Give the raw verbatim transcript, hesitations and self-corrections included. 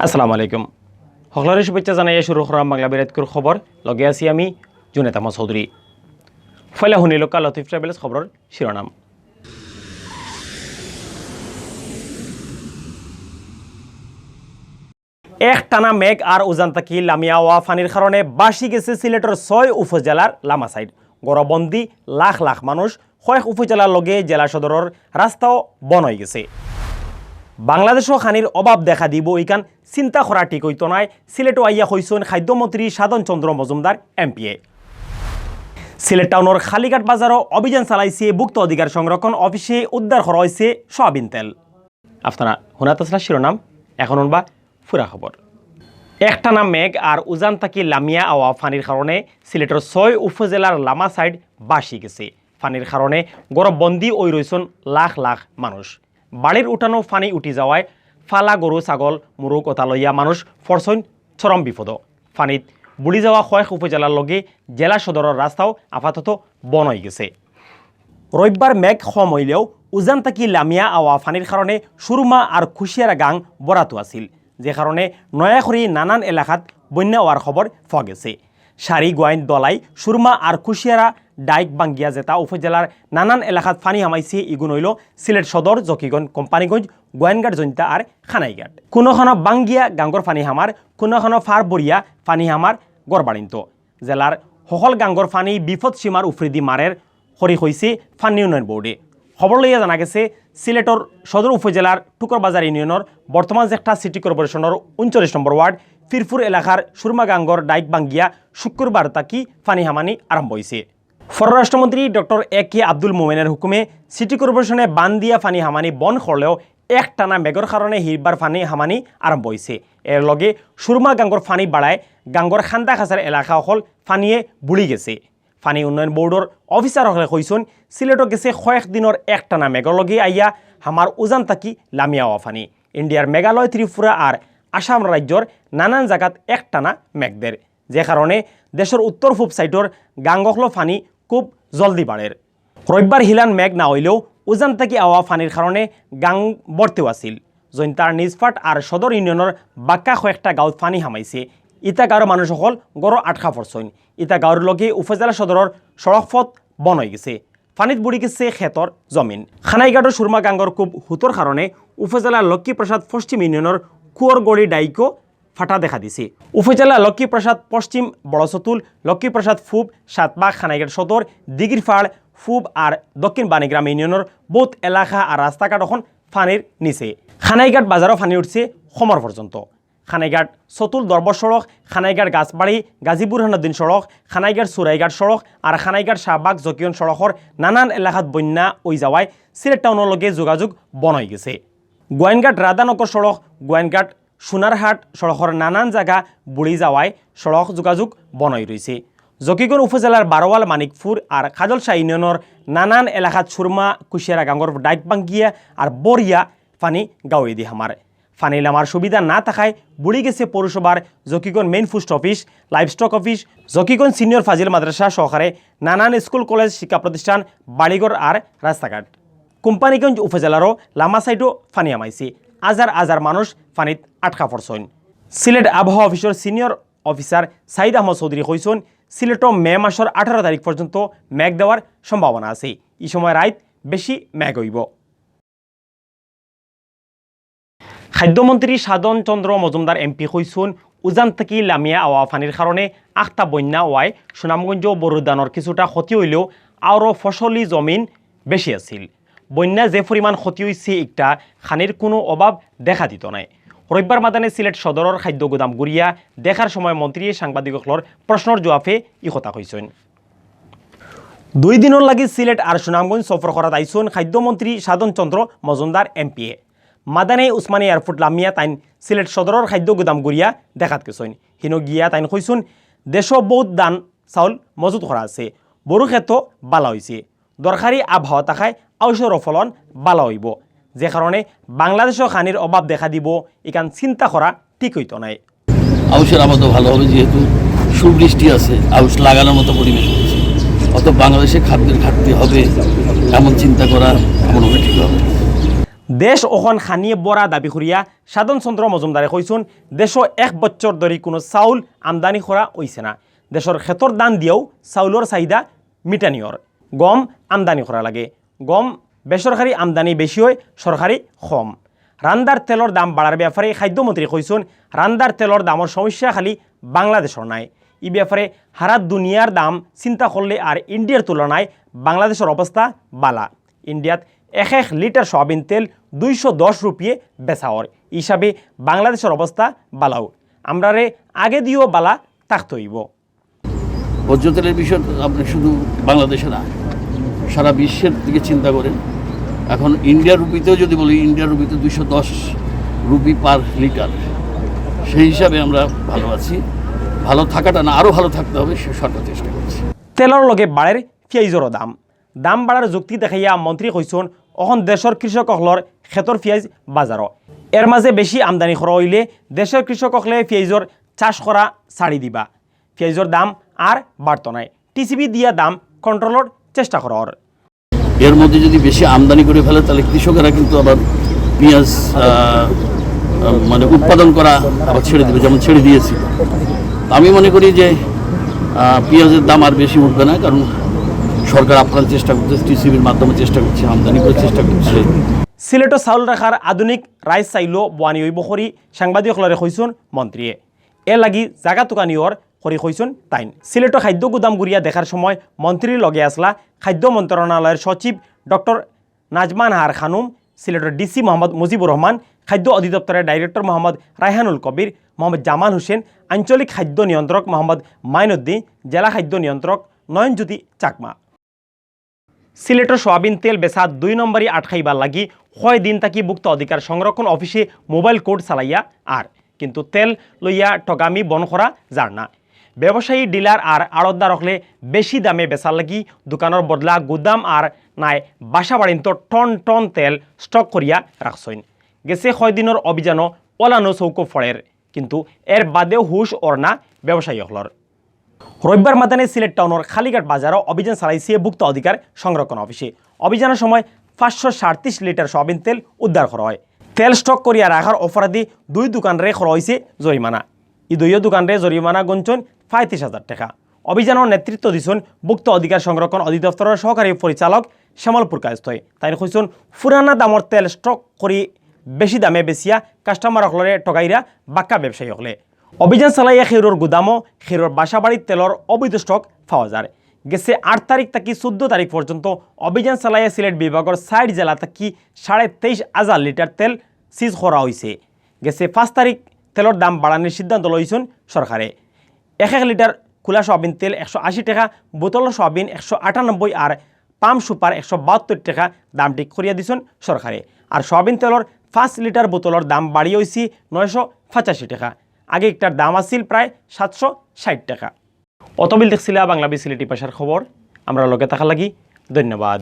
আসসালামু আলাইকুম। হকলরে শুভেচ্ছা জানাইয়া শুরু করাম বাংলা বিরাটকুর খবর। লগে আছি আমি জুনেদ আহমদ চৌধুরী। পয়লা হুনিলউক্কা লতিফ ট্রাভেলস খবরর শিরোনাম। একটানা মেঘ আর উজান থাকি লামিয়া অওয়া পানির কারণে ভাসি গেছে সিলেটর ছয় উপজেলার লামা সাইড। ঘরবন্দি লাখ লাখ মানুষ, কয়েক উপজেলার লগে জেলা সদরর রাস্তাও বন অইগেছে। বাংলাদেশো পানির অভাব দেখা দিবো ইখান চিন্তা করা ঠিক অইতো নায়, সিলেটো আইয়া কইছইন খাদ্যমন্ত্রী সাধন চন্দ্র মজুমদার এমপিয়ে। সিলেট টাউনর কালীঘাট বাজারো অভিযান চালাইছে ভুক্ত অধিকার সংরক্ষণ অফিসে, উদ্ধার করা অইছে সয়াবিন তেল। আপনারা হুনাত আছলা শিরোনাম, এখন হুনবা পুরা খবর। একটানা মেঘ আর উজান থাকি লামিয়া অওয়া পানির কারণে সিলেটর ছয় উপজেলার লামা সাইড ভাসি গেছে। পানির কারণে ঘরবন্দি অই রইছইন লাখ লাখ মানুষ। বাড়ির উঠানো পানি উঠি যাওয়ায় ফালা গরু, ছাগল, মুরগ অতা লইয়া মানুষ পড়ছইন চরম বিপদো। পানিত বুড়ি যাওয়া কয়েক উপজেলার লগে জেলা সদরর রাস্তাও আপাতত বন অইগেছে। রবিবার মেঘ কম অইলেও উজান থাকি লামিয়া অওয়া পানির কারণে সুরমা আর কুশিয়ারা গাং ভরাতু আছিল, যে কারণে নয়া করি নানান এলাকাত বন্যা অওয়ার খবর পাওয়া গেছে। সারি, গোয়াইন, দলাই, সুরমা আর কুশিয়ারা ডাইক ভাঙ্গিয়া যেতা উপজেলার নানান এলাকাত পানি হামাইছে, ইগুন অইলো সিলেট সদর, জকিগঞ্জ, কোম্পানীগঞ্জ, গোয়াইনঘাট, জৈন্তা আর কানাইঘাট। কুনো কুনো ভাঙ্গিয়া গাঙ্গর পানি হামার, কুনো কুনো ফার ভরিয়া পানি হামার ঘরবাড়িন্তো। জেলার হকল গাঙ্গর পানি বিপদ সীমার উফরেদি মারের করি কইছে পানি উন্নয়ন বোর্ডে। খবর লইয়া জানা গেছে, সিলেটর সদর উপজেলার টুকরবাজার ইউনিয়নর বর্তমান জেকটা সিটি কর্পোরেশনর ঊনচল্লিশ নম্বর ওয়ার্ড ফিরপুর এলাকার সুরমা গাঙ্গর ডাইক ভাঙ্গিয়া শুক্রবার থাকি পানি হামানি আরম্ভ অইছে। পররাষ্ট্রমন্ত্রী ডক্টর এ কে আব্দুল মোমেনের হুকুমে সিটি কর্পোরেশনে বান দিয়া পানি হামানি বন্ধ করলেও একটানা মেঘর কারণে হিরবার পানি হামানি আরম্ভ অইছে। এর লগে সুরমা গাঙ্গর পানি বাড়ায় গাঙ্গর খান্দা খাসার এলাকা অকল পানিয়ে বুড়ি গেছে। পানি উন্নয়ন বোর্ডর অফিসার অকলে কইছইন, সিলেটো গেছে কয়েক দিনর একটানা মেঘর লগে আইয়া হামার উজান থাকি লামিয়া অওয়া পানি। ইন্ডিয়ার মেঘালয়, ত্রিপুরা আর আসাম রাজ্যর নানান জাগাত একটানা মেঘ দের, যে কারণে দেশর উত্তর পূব সাইডর গাঙ্গ অকলো পানি খুব জলদি বাড়ের। রবিবার হিলান মেঘ না অইলেও উজান থাকি আওয়া পানির কারণে গাং ভর্তিও আছিল। জৈন্তার নিজপাট আর সদর ইউনিয়নর বাক্কা কয়েকটা গাঁওত পানি হামাইছে। ইতা গাঁওর মানুষ অকল ঘরো আটকা পড়ছইন। ইতা গাঁওর লগে উপজেলা সদরর সড়ক পথ বন অইগেছে। পানিত বুড়ি গেছে খেতর জমিন। কানাইঘাটর সুরমা গাঙ্গর খুব হুতর কারণে উপজেলার লক্ষ্মীপ্রসাদ পশ্চিম ইউনিয়নর কুয়রগড়ি ডাইকো ফাটা দেখা দিছে। উপজেলা লক্ষ্মীপ্রসাদ পশ্চিম, বড়চতুল, লক্ষ্মীপ্রসাদ পূব, সাতবাগ, কানাইঘাট সদর, দিঘিরপাড় পূব আর দক্ষিণ বাণীগ্রাম ইউনিয়নর বউত এলাকা আর রাস্তাঘাট অখন পানির নিচে। কানাইঘাট বাজারও পানি উঠছে কোমর পর্যন্ত। কানাইঘাট চতুল দরবর সড়ক, কানাইঘাট গাছবাড়ি, গাজী বুরহানুদ্দিন সড়ক, কানাইঘাট চুরাইঘাট সড়ক আর কানাইঘাট শাহবাগ জকিয়ন সড়কর নানান এলাকাত বন্যা অই যাওয়ায় সিলেট টাউনর লগে যোগাযোগ বন অইগেছে। গোয়াইনঘাট রাধানগর সড়ক, গোয়াইনঘাট সোনারহাট সড়কর নানান জাগা বুড়ি যাওয়ায় সড়ক যোগাযোগ বন অই রইছে। জকিগঞ্জ উপজেলার বারোয়াল, মানিকপুর আর কাজলশাহ ইউনিয়নর নানান এলাকাত সুরমা, কুশিয়ারা গাঙ্গর ডাইক ভাঙ্গিয়া আর বরিয়া পানি গাঁওয়েদি হামার। পানি লামার সুবিধা না থাকায় বুড়ি গেছে পৌরসভার Zakiganj main post office, livestock office, Zakiganj senior ফাজিল মাদ্রাসা সহকারে নানান স্কুল, কলেজ, শিক্ষা প্রতিষ্ঠান, বাড়িঘর আর রাস্তাঘাট। কোম্পানীগঞ্জ উপজেলারও লামা সাইডও পানি হামাইছে। হাজার হাজার মানুষ পানিত আটকা পড়ছইন। সিলেট আবহাওয়া অফিসর সিনিয়র অফিসার সাইদ আহমদ চৌধুরী কইছইন, সিলেটো মে মাসর আঠারো তারিখ পর্যন্ত মেঘ দেওয়ার সম্ভাবনা আছে। ই সময় রাইত বেশি মেঘ অইবো। খাদ্যমন্ত্রী সাধন চন্দ্র মজুমদার এমপি কইছইন, উজান থাকি লামিয়া আওয়া পানির কারণে আখতা বন্যা অওয়ায় সুনামগঞ্জ বড়ুর ধানর কিছুটা ক্ষতি অইলেও আরও ফসলি জমিন বেশি আছিল। বন্যা যে পরিমাণ ক্ষতি অইছে, ইকটা পানির কুনু অভাব দেখা দিতো নায়। রবিবার মাদানে সিলেট সদরর খাদ্য গুদাম ঘুরিয়া দেখার সময় মন্ত্রীয়ে সাংবাদিক অকলর প্রশ্নর জুয়াফে ই কথা কইছইন। দুই দিনর লাগি সিলেট আর সুনামগঞ্জ সফর করাত আইছইন খাদ্যমন্ত্রী সাধন চন্দ্র মজুমদার এমপিয়ে। মাদানে উসমানী এয়ারপোর্ট লামিয়া তাইন সিলেট সদরর খাদ্য গুদাম ঘুরিয়া দেখাত গেছইন। হিনো গিয়া তাইন কইছইন, দেশো বউত ধান চাউল মজুত করা আছে, বড়ু খেতো বালা অইছে, দরকারি আবহাওয়া থাকায় আউশরও ফলন বালা অইবো, যে কারণে বাংলাদেশো পানির অভাব দেখা দিবো, ইখান চিন্তা করা ঠিক অইতো নায়। আউশের আবাদও ভালো হবে, যেহেতু সুবৃষ্টি আছে, আউশ লাগানোর মতো পরিবেশ হচ্ছে। অত বাংলাদেশে খাদ্যের ঘাটতি হবে এমন চিন্তা করা আমার মনে ঠিক হবে না। দেশ অখন খানিয়ে বড়া দাবি করিয়া সাধন চন্দ্র মজুমদারে কইছইন, দেশো এক বছর ধরি কুনু চাউল আমদানি করা অইছে না। দেশর খেতর ধান দিয়াও চাউলর চাহিদা মিটানি অর। গম আমদানি করা লাগে। গম বেসরকারি আমদানি বেশি অয়, সরকারি কম। রান্দার তেলর দাম বাড়ার ব্যাপারে খাদ্যমন্ত্রী কইছইন, রান্দার তেলর দামর সমস্যা খালি বাংলাদেশর নায়। ই ব্যাপারে হারা দুনিয়ার দাম চিন্তা করলে আর ইন্ডিয়ার তুলনায় বাংলাদেশর অবস্থা বালা। ইন্ডিয়াত এক এক লিটার সয়াবিন তেল দুইশো দশ রুপিয়ে বেচা অর। হিসাবে বাংলাদেশর অবস্থা বালাও। আমরারে আগে দিও বালা থাকতে অইবো। ভোজ্য তেলের বিষয় আপনি শুধু বাংলাদেশে না, সারা বিশ্বের দিকে চিন্তা করেন। এখন ইন্ডিয়ার রুপিতেও যদি বলি, ইন্ডিয়ার রুপিতে দুইশো দশ রুপি পার লিটার। সেই হিসাবে আমরা ভালো আছি। ভালো থাকাটা না, আরও ভালো থাকতে হবে, সে সরকার চেষ্টা করছে। তেলর লগে বাড়ের পিয়াইজরও দাম। দাম বাড়ার যুক্তি দেখাইয়া মন্ত্রী কইছইন, অখন দেশর কৃষক অকলর খেতর পিয়াইজ বাজারও। এর মাঝে বেশি আমদানি করা অইলে দেশর কৃষক অকলে পিয়াইজর চাষ করা ছাড়ি দিবা। পিয়াইজর দাম আর বাড়তো নায়। টিসিবি দিয়া দাম কন্ট্রোলর চেষ্টা করা অর। এর মধ্যে যদি বেশি আমদানি করে ফেলে, তাহলে কৃষকেরা কিন্তু আবার পেঁয়াজ আহ, আহ, মানে উৎপাদন করা আবার ছেড়ে দিবে, যেমন ছেড়ে দিয়েছিল। তো আমি মনে করি যে আহ, পেঁয়াজের দাম আর বেশি উঠবে না, কারণ সরকার আপ্রাণ চেষ্টা করছে, টিসিবির মাধ্যমে চেষ্টা করছে, আমদানি করে চেষ্টা করছে। সিলেটো চাউল রাখার আধুনিক রাইস সাইলো বওয়ানি অইবো করি সাংবাদিক অকলরে কইছইন মন্ত্রীয়ে। এর লাগি জাগা তুকানি অর করি কইছইন তাইন। সিলেটো খাদ্য গুদাম ঘুরিয়া দেখার সময় মন্ত্রীর লগে আছলা খাদ্য মন্ত্রণালয়র সচিব ডক্টর নাজমা নাহার খানুম, সিলেটর ডিসি মোহাম্মদ মুজিবুর রহমান, খাদ্য অধিদপ্তরর ডাইরেক্টর মোহাম্মদ রায়হানুল কবির, মোহাম্মদ জামাল হোসেন, আঞ্চলিক খাদ্য নিয়ন্ত্রক মোহাম্মদ মাইনুদ্দিন, জেলা খাদ্য নিয়ন্ত্রক নয়নজ্যোতি চাকমা। সিলেটর সয়াবিন তেল বেচা দুই নম্বরি আটকাইবার লাগি কয়দিন থাকি ভোক্তা অধিকার সংরক্ষণ অফিসে মোবাইল কোর্ট চালাইয়া আর, কিন্তু তেল লইয়া ঠগামি বন্ধ করা যার না। ব্যবসায়ী, ডিলার আর আড়তদার অকলে বেশি দামে বেচার লাগি দোকানর বদলা গুদাম আর নায় বাসা বাড়িন্ত টন টন তেল স্টক করিয়া রাখছইন। গেছে কয়দিনর অভিযানো অলানো চউখো পড়ের, কিন্তু এর বাদেও হুশ অর না ব্যবসায়ী অকলর। রবিবার মাদানে সিলেট টাউনর কালীঘাট বাজারো অভিযান চালাইছে ভোক্তা অধিকার সংরক্ষণ অফিসে। অভিযানর সময় পাঁচশো সাতত্রিশ লিটার সয়াবিন তেল উদ্ধার করা অয়। তেল স্টক করিয়া রাখার অপরাধে দুই দোকানরে করা অইছে জরিমানা। ই দুইও দোকানরে জরিমানা গুনছইন পঁয়ত্রিশ হাজার টেকা। অভিযানর নেতৃত্ব দিছইন ভোক্তা অধিকার সংরক্ষণ অধিদপ্তরর সহকারী পরিচালক শ্যামল পুরকায়স্থই। তাইন কইছইন, পুরানা দামর তেল স্টক করি বেশি দামে বেচিয়া কাস্টমার অকলরে ঠগাইরা বাক্কা ব্যবসায়ী অকলে। অভিযান চালাইয়া খেউরর গুদামো খেউরর বাসাবাড়ির তেলর অবৈধ স্টক পাওয়া যার। গেছে আট তারিখ থাকি চৌদ্দ তারিখ পর্যন্ত অভিযান চালাইয়া সিলেট বিভাগর চাইর জেলা থাকি সাড়ে তেইশ হাজার লিটার তেল সিজ করা অইছে। গেছে পাঁচ তারিখ তেলর দাম বাড়ানির সিদ্ধান্ত লইছইন সরকারে। এক এক লিটার খুলা সয়াবিন তেল একশো আশি টেকা, বোতলর সয়াবিন একশো আটানব্বই আর পাম সুপার একশো বাহাত্তর টেকা দাম ঠিক করিয়া দিছইন সরকারে। আর সয়াবিন তেলর পাঁচ লিটার বোতলর দাম বাড়িয়া অইছে নয়শো পঁচাশি টেকা। আগে ইটার দাম আছিল প্রায় সাতশো ষাইট টেকা। অতবিল দেখছিলা বাংলা বি সিলেটি ভাষার খবর। আমরার লগে থাকার লাগি ধন্যবাদ।